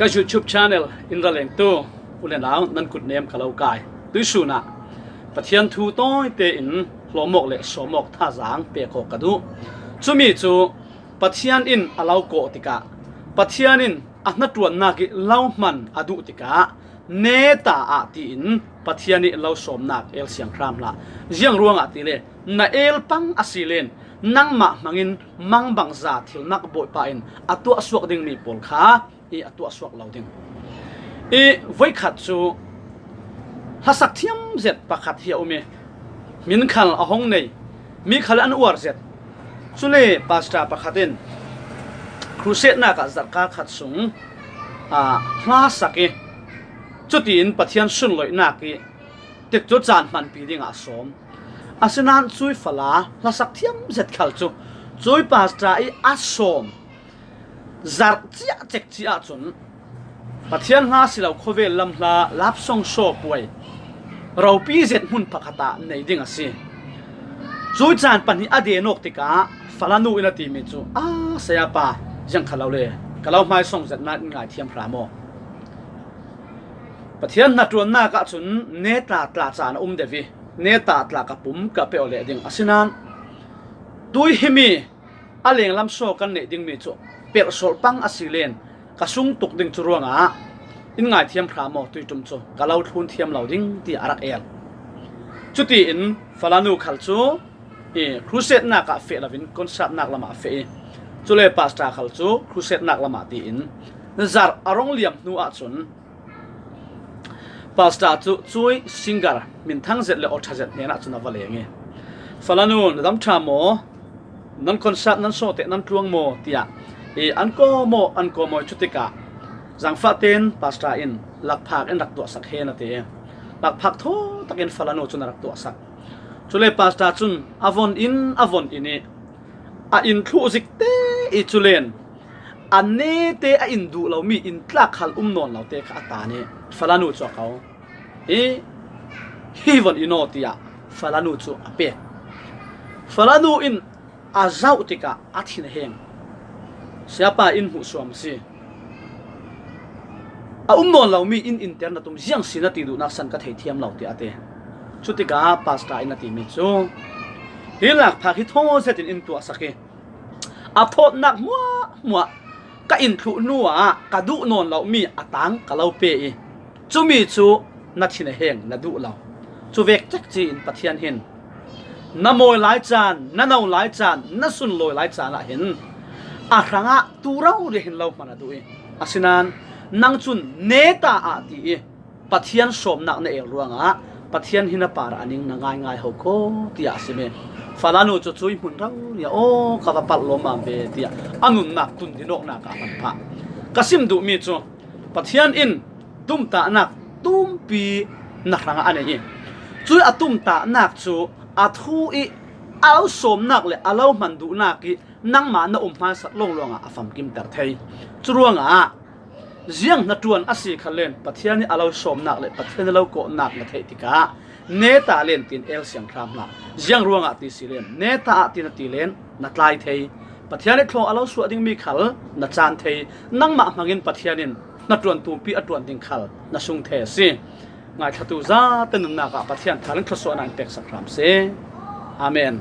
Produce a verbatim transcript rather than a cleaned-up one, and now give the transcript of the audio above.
Ka YouTube channel in ra lengtu u le nau nan kut nem ka lo kai. Tuisunah Pathian thu tawite in hlawmawk le sawmawk thazang pek awk ka duh. Cumi cu Pathian in a lo kawh tikah, Pathian in a hnaṭuannak ih lo hman a duh tikah, neta ah tiin Pathian ih lo sawmnak el siang hram hlah. Ziang ruangah tile na el pang a si len nangmah hmangin mangbangza thilnak Bawipa in a tuahsuak dingmi pawl kha ih a tuahsuak lo ding. Ih voikhat cu hlasak thiam zet pakhat hi a um ih, min khal a hong nei, mi khal an uar zet. Cule pastor pakhat in crusade nak ah zarhkal khat sung, aa, hla sak ih, cutiin Pathian sunloihnak ih tikcu caan hmanpi dingah a sawm. Asinain cui fala hlasak thiam zet khal cu cui pastor ih a sawm zarh ciah cekci ahcun Pathian hla si lo, khawvel lam hla, love song show puai ropi zet hmun pakhat ah nei ding a si. Cui caan pahnih a den awk tikah fala nu in a timi cu, "A sayapa, ziang kha lo le, ka lo hmaisawng zet nain ngaithiam hram aw. Pathian hnaṭuannak ahcun neta tla caan a um deuh ih, neta tla ka pum ka pe aw leh ding. Asinain tui himi a lenglam saw kan neih dingmi cu pelh sawlh pang a si len ka sung tuk ding cu ruangah in ngaithiam hram aw, tuiṭum cu ka lo thlun thiam lo ding," tiah a rak el. Cutiin fala nu khal cu, ih, crusade nak ah feh loin concert nak lamah a feh ih, cule pastor khal cu crusade nak lamah tiin zarh a rong liam hnu ahcun, pastor cu cui singer minthang zet le aw ṭha zet hnenah cun a va leng ih, "Fala nu, na dam ṭha maw? Nan concert nan sawte nan tluang maw?" tiah ih an kawm aw, an kawm aw ih, cutikah zangfah tein pastor in lakphak in rak tuahsak hen a ti ih, lakphak thaw takin fala nu cun a rak tuahsak. Cule pastor cun a von in, a von in ih, a in thluh zik te ih, culen a nete a in duh lomi inntlak khal um nawn lo te kha a tan ih, fala nu cu a ko ih, "Hi von in aw," tiah fala nu cu a pek. Fala nu in a zauh tikah a thin a heng. "Sayapa, in hmuhsuam a si. A um nawn lomi in inter na tum, ziang si na ti duhnak san ka thei thiam lo," tiah a ti. Cutikah pastor in a timi cu, "Hi lakphak hi thaw zetin in tuahsak ih, a thawtnak hmuahhmuah ka in thluh hnuah ka duh nawn lomi a tang ka lo pe ih, cumi cu na thin a heng, na duh lo. Cu vek cekci in Pathian hin na mawi lai caan, na no lai caan, na sunlawi lai caan ah hin a hrangah tu rori hin lo hman a duh ih, asinain nang cun neta ah ti ih Pathian sawmnak na el ruangah Pathian hi na parah a ning na ngaingai ho kho," tiah a sim ih, fala nu cu cui hmun rori ah, "Aw, ka va palh lawmmam ve," tiah a nunnak tundin awknak ah a hman phah. Ka sim duhmi cu Pathian in tumtahnak tumpi na hrangah a nei ih, cui a tumtahnak cu a thu ih a lo sawmnak le a lo hman duhnak ih nangmah na um hmaisat lawngluang ah a famkimter thei. Curuangah ziang hnaṭuan a si kha len Pathian ih a lo sawmnak le Pathian ih lo kawhnak na theih tikah neta len tiin el siang hram hlah. Ziang ruangah ti si len, neta ah ti na ti len na tlai thei. Pathian ih thlaw a lo suah dingmi khal na caan thei. Nangmah hmangin Pathian in hnaṭuan tumpi a ṭuan ding khal na sung thei a si. Ngaithlatu zate nunnak ah Pathian thalin thluasuahnak in peksak hram seh. Amen.